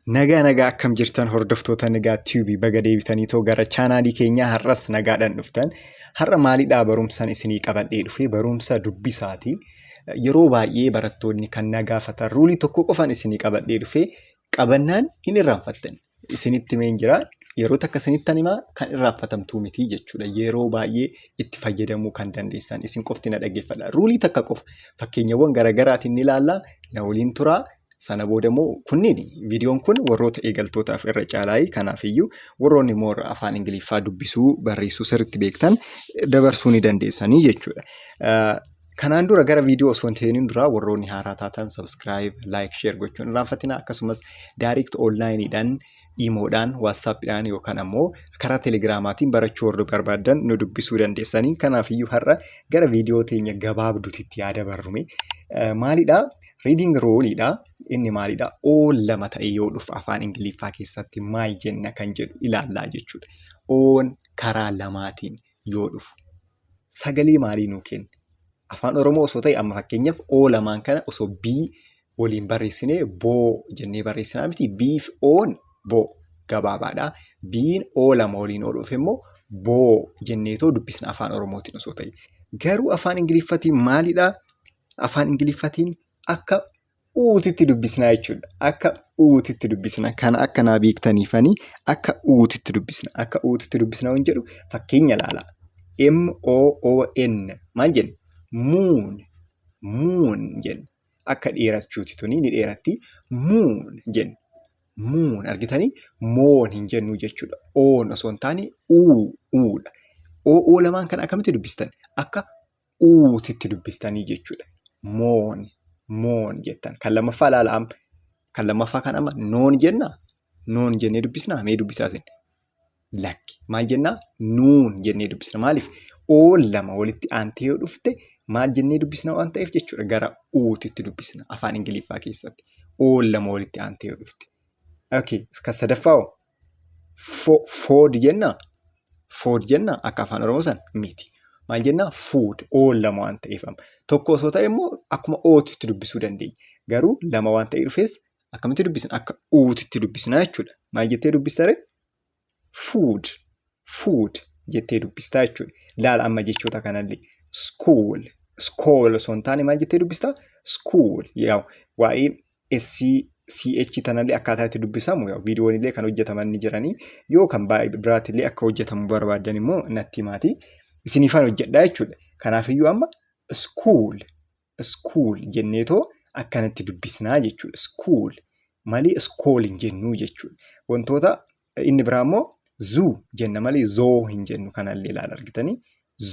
Nagaa nagaa, akkam jirtan hordoftoota Nagaa Tube? Baga deebitaniitoo gara chaanaalii keenyaa har'as nagaadhaan dhuftan. Har'a maalidhaa barumsaan isinii qabadhee dhufe? Barumsa dubbisaati. Yeroo baay'ee barattoonni kan na gaafatan rule tokko qofaan isinii qabadhee dhufe, qabannaan hin irraanfattan. Isinitti himeen jira. Yeroo takka isinittan himaa, kan irraanfatamtuu miti jechuudha. Yeroo baay'ee itti fayyadamuu kan dandeessan, isin qofti na dhaggeeffadha. Rule takka qofa fakkeenyawwan garaagaraatiin ni ilaalla. Na waliin turaa. Sana booda immoo kunniin viidiyoon kun warroota eegaltootaaf irra caalaayi. Kanaafiyyuu warroonni immoo afaan Ingiliffaa dubbisuu, barreessuu sirriitti beektan dabarsuu ni dandeessanii jechuudha. Kanaan dura gara viidiyoo osoo hin ta'in dura, warroonni haaraa taatan subscribe, like, share gochuun irraanfatina. Akkasumas direct onlineiidhaan, imoodhaan, WhatsAppiidhaan yookaan ammoo karaa Telegramaatiin barachuu warri barbaadan nu dubbisuu dandeessanii. Kanaafiyyuu har'a gara viidiyoo teenya gabaabduutti yaada barrume. Maalidhaa? Reading ruleiidha. Inni maalidha? O lama ta'e yoo dhufu afaan Ingiliffaa keessatti maal jenna kan jedhu ilaallaa jechuudha. Oon karaa lamaatiin yoo dhufu sagalee maalii nuu kenna? Afaan Oromoo osoo ta'e, amma fakkeenyaaf O lamaan kana osoo B waliin barreessinee boo jennee barreessinaa miti? B fi Oon boo gabaabaadha. B'n O lama waliin yoo dhufe immoo boo jenneetoo dubbisna afaan Oromootiin osoo ta'e. Garuu afaan Ingiliffatiin maalidha? Afaan Ingiliffatiin akka uutitti dubbisnaa jechuudha. Akka uutitti dubbisna. Kana akka naa beektaniifanii, akka uutitti dubbisna. Akka uutitti dubbisna waan jedhu fakkeenya ilaala. M O O N maal jenna? Moon, moon jenna. Akka dheerachuuti, tuni ni dheeratti. Moon jenna. Moon, argitanii, moon hin jennu jechuudha. Oon osoo hin taane uu uudha. O O lamaan kana akkamitti dubbistan? Akka uutitti dubbistanii jechuudha. Moon, moon jettan. Kan lammaffaa ilaala amma. Kan lammaffaa kan amma noon jenna. Noon jennee dubbisnaa? Mee dubbisaa isin. Lakki. Maal jennaa? Nuun jennee dubbisna. Maaliif? Oon lama walitti aantee yoo dhufte maal jennee dubbisna waan ta'eef jechuudha. Gara uutitti dubbisna afaan Ingiliffaa keessatti. Oon lama walitti aantee yoo dhufte. Okay. Kan sadaffaa hoo? Food jennaa? Food jennaa akka afaan Oromoo sana? Miti. Maal jennaa? Food. Oon lama waan ta'eef amma. Tokko osoo ta'e immoo akkuma ootitti dubbisuu dandeenya. Garuu lama waan ta'ee dhufees akkamitti dubbisna? Akka uutitti dubbisna jechuudha. Maal jettee dubbista ree? Food. Food jettee dubbistaa jechuudha. Laala amma jechoota kanallee. School. School osoo hin taane maal jettee dubbistaa? School. Yaa waa'ee SC CH tanallee akkaataa itti dubbisamu viidiyoon illee kan hojjetaman ni jiranii, yoo kan biraatti illee akka hojjetamu barbaadan immoo natti himaati. Isiniifan hojjedhaa jechuudha. Kanaafiyyuu amma school, school jenneetoo akkanatti dubbisnaa jechuudha. School malee school hin jennuu jechuudha. Wantoota inni biraa immoo zoo jenna malee zoo hin jennu. Kanallee ilaala, argitanii,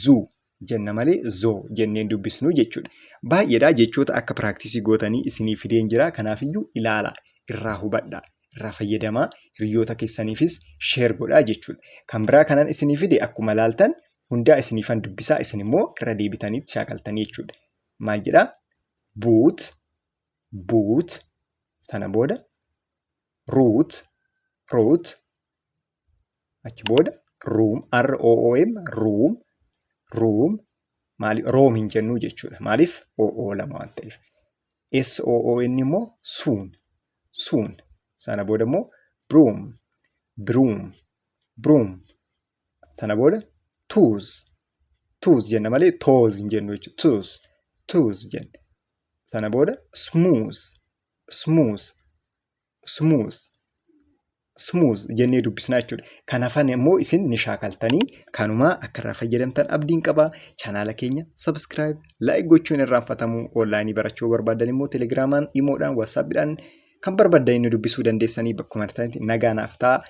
zoo jenna malee zoo jenneen dubbisnu jechuudha. Baay'eedha, jechoota akka practice gootanii isinii fideen jira. Kanaafiyyuu ilaala, irraa hubadhaa, irraa fayyadamaa, hiriyoota keessaniifis share godhaa jechuudha. Kan biraa kanan isinii fide akkuma ilaaltan hundaa isiniifan dubbisaa, isin immoo irra deebitanii shaakaltanii jechuudha. Maal jedhaa? Boot, boot, sana booda root, root, achi booda room, R O O M, room, room. Maali? Room hin jennuu jechuudha. Maaliif? O O lama waan ta'eef. S O O N immoo soon, soon, sana booda immoo broom, broom, broom, sana booda tooth, tooth jenna malee toos hin jennu jechuudha. Tooth, tooth jenna. Sana booda smooth, smooth, smooth, smooth jennee dubbisnaa jechuudha. Kan hafan immoo isin ni shaakaltanii kanumaa akka irraa fayyadamtan abdiin qaba. Chaanaala keenya subscribe, like gochuun irraanfatamu. Online barachuu barbaadan immoo Telegramaan, Imoodhaan, WhatsAppiidhaan kan barbaadan inni dubbisuu dandeessanii. Bakkuma jirtanitti nagaa naaf ta'a.